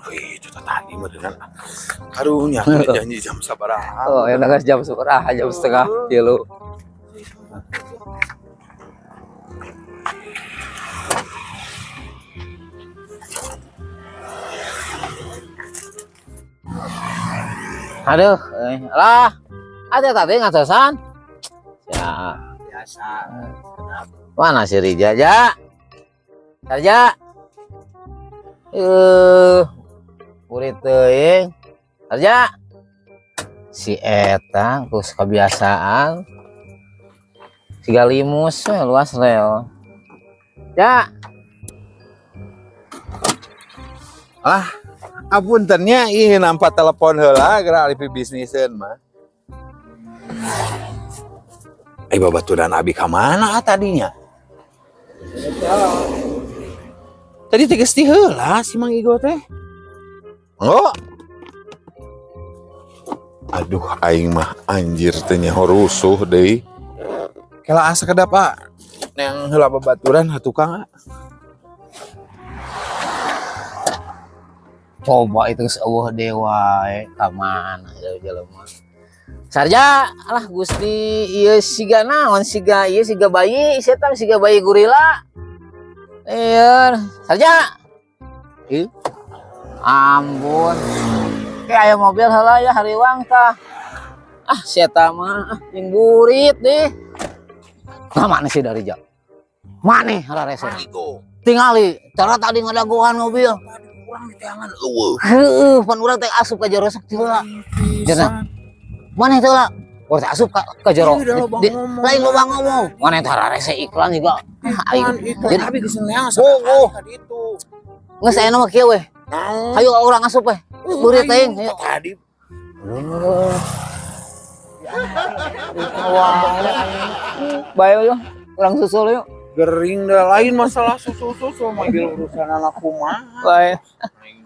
Wih, itu tadi mah dengan karunya tuh janji jam sabaraha. Oh, ya geus jam sabaraha, jam 2.30. Aduh, lah. Ada tadi ngatosan. Ya, Biasa. mana si Rija, Ja? Sarja. Kurit teuing. Sarja. Si eta geus kebiasaan. Siga limus we luas rel. Ja, Apunten nya ih nampak telepon heula geura alipi bisniseun mah. Eh, babaturan abi ka mana ah tadinya? Tadi teh geus ti heula si Mang Igo teh. Oh. Aduh, aing mah anjir teh nyaho rusuh deui. Kela asa kedap ah. Yang heula babaturan ha tukang ah. Coba itu geus eueuh dewa ka mana ieu jelema. Sarja, alah Gusti, ieu siga naon, siga ieu siga bayi, sia tah siga bayi gorila. Iya, Sarja. Ih. Ampun. Kayak aya mobil heula ya hariwang tah. Ah, sia mah ah, jeung burit deh. Nah, mana sih dari jauh? Mana heula rese? Tingali, cara tadi ngadagoan mobil. Urang di teangan eueuh. Heeh, pan urang teh asup ka jero sok heula. Cenah. Mana teh heula? Urang teh asup ka jero. Iya, udah loba ngomong. Lain loba ngomong. Mana teh rese iklan juga. Ah, aing. Itu Jadi- abi geus neangan Oh, oh. ka ditu. Geus aya mah kieu weh. Naon? Hayu urang asup weh. Burit teuing, hayu. Tadi Bae yuk. Urang susul yuk. gering dah lain masalah susu-susu mobil urusan anak kumaha. Bae. Aing